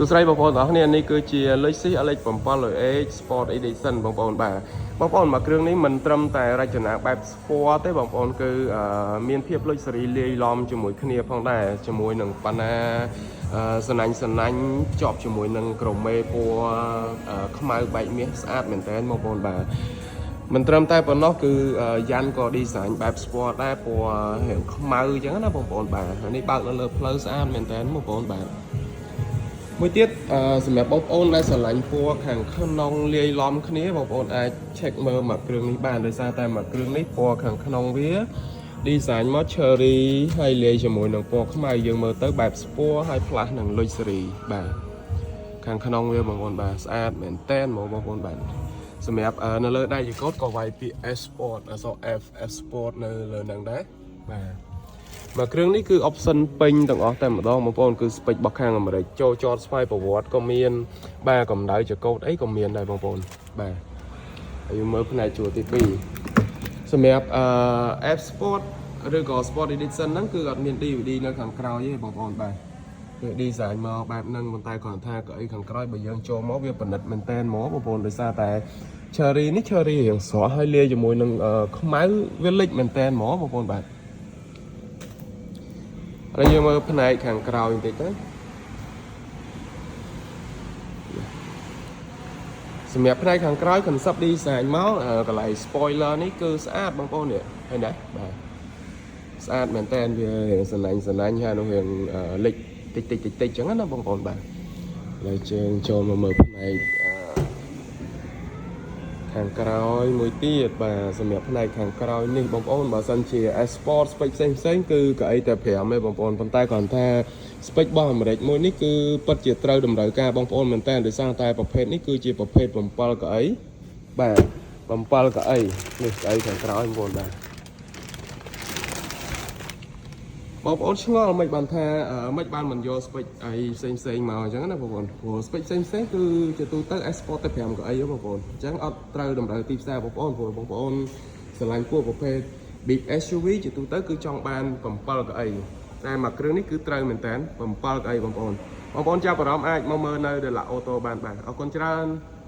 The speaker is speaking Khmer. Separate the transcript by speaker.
Speaker 1: សួស្តីបងប្អូនទាំងអស់គ្នានេះគឺជា Lexus LX 700H Sport Edition បងប្អូនបាទបងប្អូនមកគ្រឿងនេះមិនត្រឹមតែរចនាបែប Sport ទេបងប្អូនគឺអឺមានភាព luxury លាយឡំជាមួយគ្នាផងដែរជាមួយនឹងប៉ាណាអឺសណាញ់សណាញ់ភ្ជាប់ជាមួយនឹង chrome ពណ៌អឺខ្មៅបែកមាសស្អាតមែនតើបងប្អូនបាទមិនត្រឹមតែប៉ុណ្ណោះគឺយ៉ាន់ក៏ design បែប sport ដែរពណ៌រាងខ្មៅអញ្ចឹងណាបងប្អូនបាទហើយនេះបើកនៅលើផ្លូវស្អាតមែនតើបងប្អូនបាទ មួយទៀតអឺសម្រាប់បងប្អូនដែលស្រឡាញ់ពណ៌ខាងក្នុងលាយឡំគ្នាបងប្អូនអាច check មើលមកគ្រឿងនេះបានដោយសារតែមកគ្រឿងនេះពណ៌ខាងក្នុងវា design មក cherry ហើយលាយជាមួយនឹងពណ៌ខ្មៅយើងមើលទៅបែប sport ហើយផ្លាស់នឹង luxury បាទខាងក្នុងវាបងប្អូនបាទស្អាតមែនតែនហ្មងបងប្អូនបាទសម្រាប់អឺនៅលើដៃចង្កូតក៏វាយពាក្យ S Sport អក្សរ F F Sport នៅលើនឹងដែរបាទមកគ្រឿងនេះគឺ option ពេញទាំងអស់តែម្ដងបងប្អូនគឺ spec របស់ខាងអាមេរិកចូលចតស្វ័យប្រវត្តិក៏មាន បាទកម្ដៅចកោតអីក៏មានដែរបងប្អូនបាទហើយយើងមើលផ្នែកជួរទី2សម្រាប់អឺ F Sport ឬក៏ Sport Edition ហ្នឹងគឺអត់មាន DVD នៅខាងក្រោយទេបងប្អូនបាទគឺ design មកបែបហ្នឹងប៉ុន្តែគ្រាន់ថាកៅអីខាងក្រោយបើយើងចូលមកវាប្រណិតមែនតែនហ្មងបងប្អូនដោយសារតែ cherry នេះ cherry រៀងស្រស់ហើយលាយជាមួយនឹងអឺខ្មៅវាលិចមែនតែនហ្មងបងប្អូនបាទឥឡូវយើងមើលផ្នែកខាងក្រោយបន្តិចទៅសម្រាប់ផ្នែកខាងក្រោយ concept design មកអឺកន្លែង spoiler នេះគឺស្អាតបងប្អូននេះឃើញទេបាទស្អាតមែនតើវារៀងសណាញ់សណាញ់ហើយនោះរៀងអឺលិចតិចតិចតិចតិចចឹងណាបងប្អូនបាទឥឡូវជើងចូលមកមើលផ្នែកអឺខាងក្រោយមួយទៀតបាទសម្រាប់ផ្នែកខាងក្រោយនេះបងប្អូនបើសិនជា S Sport spec ផ្សេងផ្សេងគឺកៅអីតែ5ទេបងប្អូនប៉ុន្តែគ្រាន់ថា spec របស់អាមេរិកមួយនេះគឺពិតជាត្រូវតម្រូវការបងប្អូនមែនតើដោយសារតែប្រភេទនេះគឺជាប្រភេទ7កៅអីបាទ7កៅអីនេះកៅអីខាងក្រោយបងប្អូនបាទបងប្អូនឆ្ងល់មិនបានថាអឺមិនបានមិនយក spec អីផ្សេងផ្សេងមកអញ្ចឹងណាបងប្អូនព្រោះ spec ផ្សេងផ្សេងគឺជាទូទៅ S Sport តែ5កៅអីហ៎បងប្អូនអញ្ចឹងអត់ត្រូវតម្រូវទីផ្សារបងប្អូនព្រោះបងប្អូនស្រឡាញ់ពួកប្រភេទ Big SUV ជាទូទៅគឺចង់បាន7កៅអីតែមួយគ្រឿងនេះគឺត្រូវមែនតើ7កៅអីបងប្អូនបងប្អូនចាប់អារម្មណ៍អាចមកមើលនៅ The Luck Auto បានបាទអរគុណច្រើន។